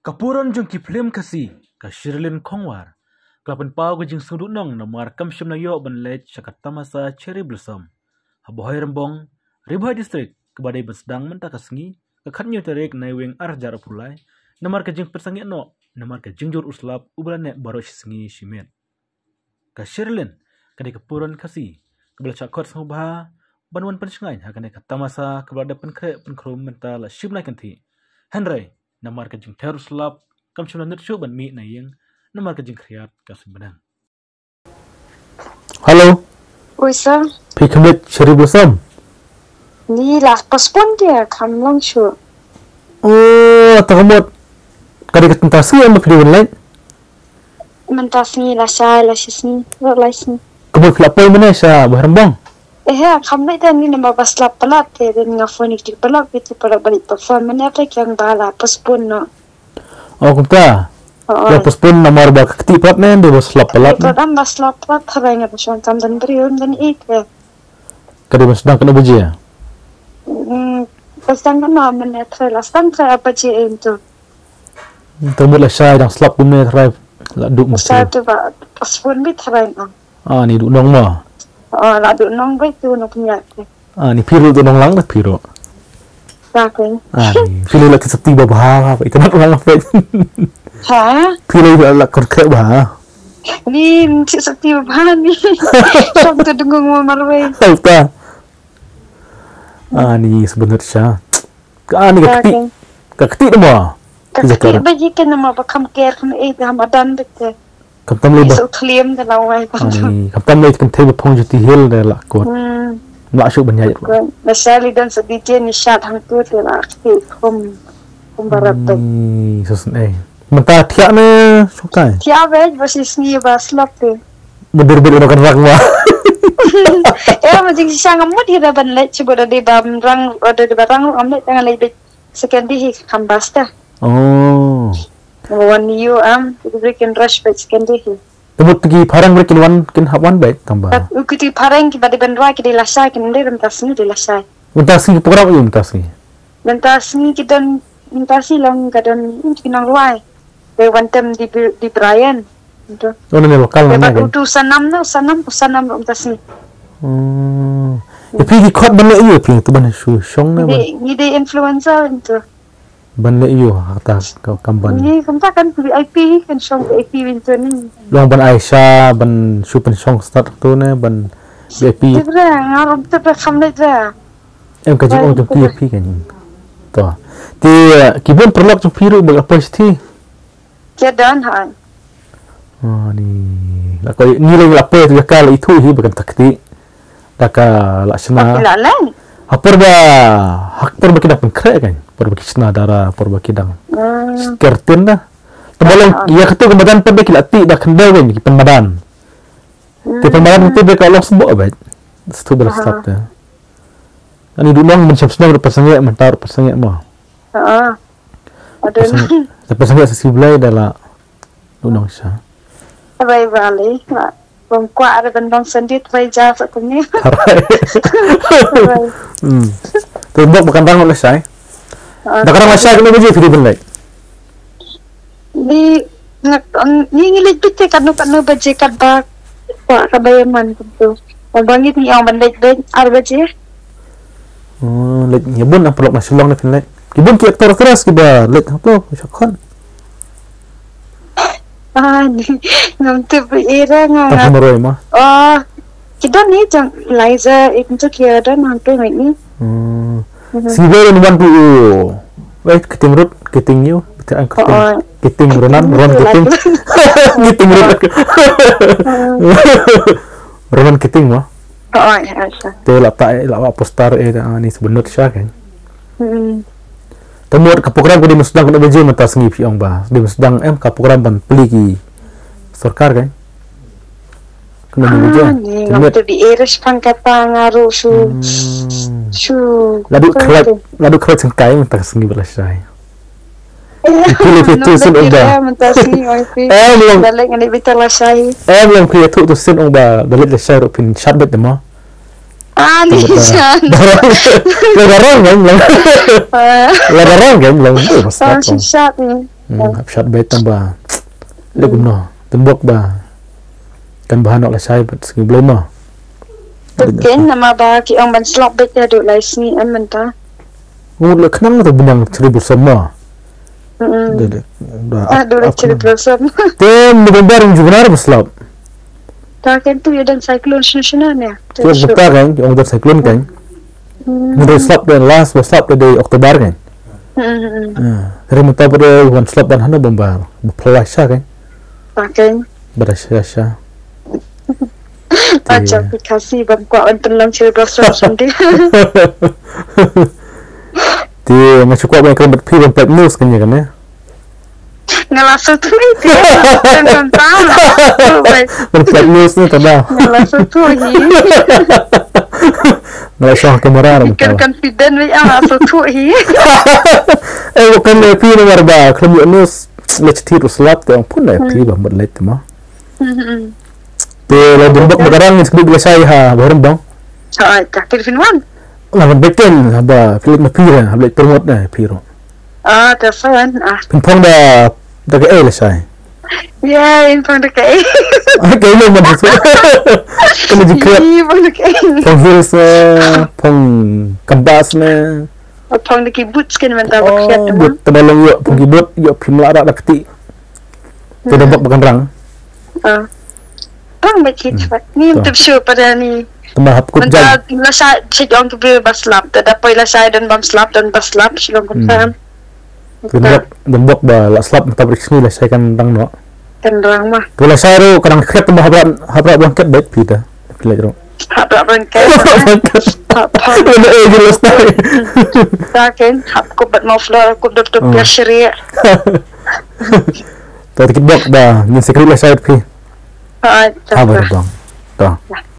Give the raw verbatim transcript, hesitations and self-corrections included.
Ka puron jong ki phlim Khasi, ka Sherilyn Khongwar, ka la pynpaw ka jingsngewduhnong namar kam shym la ïoh ban leit sha ka tamasa Cherry Blossom ha Bhoirymbong, Ri Bhoi District, kaba dei ban sdang mynta ka sngi, ka khatñiew tarik Naiwieng arhajar arphew lai, namar ka jingpynsangeh noh namar ka jingjur u slap uba la neh baroh shi sngi shi miet. Ka Sherilyn ka dei ka puron Khasi kaba la shah khot sngewbha ban wan pynshngaiñ ha kane ka tamasa kaba la dep pynkhreh pynkhrum mynta la shim lai kynthih. Hynrei namar ka jingther u slap, kam shym la nud shuh ban mih na ïing namar ka jingkhriat ka suiñ bneng. Hello. Oi sa. Phi kham leit Cherry Blossom? Ni la postpone dia, kham long shuh. Oh, ta ka mut ka dei ka mynta sngi em ba phi dei ban leit? Mynta sngi la shai, la shi sngi, la lai sngi. Ka mut phi la poi mynne sha Bhoirymbong? Eh, kham leit da ni namar ba slap palat te, den nga phone ïa ki paralok, ki paralok ba leit perform mynne te, ki ong ba la postpone noh. Oh, kumta. Oh, la postpone namar ba ka kti palat ne, dei ba slap palat ne? Palat, ba slap palat, tharai nga ba shong kam don briew, don ik. Ka dei ban sdang katno baje? Hmm, ba sdang katno mynne, tharai la sdang tharai ar baje em tu. Te mut la shai dang slap kumne, tharai la duk mesti. Shai tu ba postpone beit tharai na. Ah, ni duh nong ma. Oh, la duh nong beit tu na pynïaid. Ah, ni phi ruh duh nong lang da phi ruh. Ka ke. Ah, ni phi la ki sati ba bha ba, ba itynnad lang ba. Ha? Phi la la kor khe ba. Ni ki sati ba bha ni. Shong tu dungung ma marwei. Tau ta. Ah, ni sebenar sha. Ka ni ka kti. Ka kti nama. Ka kti ba ji ka nama ba kham ker kham eh, kham adan beit. Kam tam lei ba. So khliam da lawai. Ani, kam tam lei kan thei ba phong juti hil da la kot. Hmm. La shu ban yai. Ba sali dan sa di je ni shat hang tu te la kti khum. Khum barat tu. Ni, sus eh. Mynta thiah ne shukai. Thiah beit ba shi sngi ba slap te. Ba dur bit kan rang ma. Eh, ma jing shisha nga mut hi da ban leit, shu ba da dei ba rang, da dei ba rang, ngam leit, nga leit beit second day hi kham bas ta. Oh. Number one ïoh am, tu kin rush beit second day hi. Te mut ki phareng kin wan, kin hap wan beit tang ba. U ki ti phareng ki ba dei ban rwai ki dei lashai, kin dei mynta sngi dei lashai. Mynta sngi ki program ïoh mynta sngi. Mynta sngi ki don, mynta sngi long ka don, ki nang rwai. Dei wan tem di, di Brian. Itu. Oh, ne local ne kan? Utu Sanam no, Sanam, Sanam rum tasi. Hmm. Ïa phi ki khot ban leh ïa phi tu ban shu shong ne ban. Ngi dei influencer itu. Ban leh ïa kata ka kam ban. Ni kumta kan V I P kan shong V I P winter ni. Long ban Aisha ban shu pynshong start tu ne ban V I P. Tibra ngarum tibra kham leh ra. Em ka jingong jong phi ïa phi kan. To. Te ki bun paralok jong phi ruh ba la poi sthi. Ki don ha. Ani la ko ni la poi tu ka la ithuh hi ba kan takti. Da ka la shna. Ha por ba, ha por ba ki dang pynkhreh kan. Por ba ki shna dara, por ba ki dang. Kertin da. Te ba long ïa katu ka madan pat da ki la tih da khyndew kan ki pynmadan. Te pynmadan tu ba ka long sboh ba. Stu ba la slap te. Ani duh nong, mynshem snem ruh pynsangeh, mynta ruh pynsangeh mo. Ha. Pynsangeh sa sibylei da la duh nong sha. Rai bali. Bym kwah ruh ban long sendit rai ja sa kumne. Hmm. Tu bok ba kan rang lashai. Da ka rang lashai kano baje phi dei ban leit? Di ngi ngi leit beit te kano kano baje katba kwah ka ba ïa man kumtu. Ba ngi ngi ong ban leit beit ar baje. Oh, leit ngi bun na paralok na Shillong na phin leit. Ki bun ki actor actress kiba leit hapo sha khon. Ah, ngam tip era nga. Tapi maroi ma. Oh, ki don ni jong Eliza itu ki don hangtu ni. Hmm. Si Wei ni wan tu. Wei Keating Ruth, Keating Yu, Keating Ronan, Ron Keating. Keating Ruth. Ronan Keating mo. Oh, ya, ya. Te la ta la wa poster eh da ni sebenut sha kan. Hmm. Te mut ka program ka dei ban sdang katno baje mynta sngi phi ong ba dei ban sdang em ka program ban plie ki sorkar kan. Kena ni je. Ni ngam te bi eres pang kata ngaru su. Su. Ladu khlait, ladu khlait sengkai mynta ka sngi ba la shai. Phi le phi tu sin ong ba. Mynta sngi oi phi. Em long. Balik ngani bita la shai. Em long phi tu tu sin ong ba balik la shai ruh phin shat bet dema. Ah, ni shat. La barang kan long. La barang kan long. Oh, shat ni. Hmm, hap shad beit tang ba. Leh kumno. Tang bok ba. Kan bha noh lashai bad sngi Blei mo. Te ken namar ba ki ong ban slap beit ïa duk lai sngi em mynta. Ngut leh khnang to bniang cherry blossom mo. Mm-mm. Da, da, da, Ah, ap, duk lai ap cherry khnang. Blossom. Te November jun july ba slap. Ta ken tu ïa don cyclone shna shna ne. Te ong ta ken, ong don cyclone ken. Hmm. Ngi slap de last ba slap de October ken. Hmm, hmm, hmm. Ah, ri mynta ba de wan slap ban ha November. Ba phlai sha ken. Ta ken. Ba da sha sha. Acha, phi Khasi bam kwah ban pynlong cherry blossom someday. Te nga shu kwah ban kren bad phi ban pynlong news kane kane. Nga la sngewthuh ïa phi. Tang tang tang. Ban pynlong news ni tang. Nga la sngewthuh hi. Nga la shong kamera ram. Kan confident wei ah la sngewthuh hi. Eh, bukan phi namar ba khlem ïoh news. Leh chiti ruh slap te ong pun leh phi ba mut leh te ma. Hmm, hmm. Te la dum bok ba ka rang ngin sngewbha lashai ha ba rum dong. Ai, ka kir fin wan. Nga ban beken ba phi leh na phi re, ha leh promote na phi ro. Ah, ta san. Ah. Phin phong da da ka ei lashai. Ya, in phong da ka ei. Ah, ka ei man tu. Kena jikret. Ih, phong da ka ei. Phong heels ne, phong kambas ne. Oh, phong da ki boots ken mynta ba khiat. Oh, boot tama long ïoh phong ki boot, ïoh phim lah rak da kti. Te da bok ba kan rang. Ah. Rang ba ki chwat. Ni tip shu pada ni. Tama hap kup jai. Mynta la sa sejong ki bil ba slap. Te da poi la sa don bam slap, don ba slap, shu long kup sam. Te da bok, da bok ba la slap mynta ba sni la sa kan rang noh. Kan rang ma. Te la sa ro kan rang khiat tama hap rak, hap rak blanket bed pita. Pila ro. Hap rak blanket. Hap rak blanket. Hap, hap. Ina eh jelas tai. Ta ken hap kup bat muffler, kup dot kup biar seri. Ta tikit bok da, ngin secret la sa phi. Ah, ha ba ta. Dong. Ta.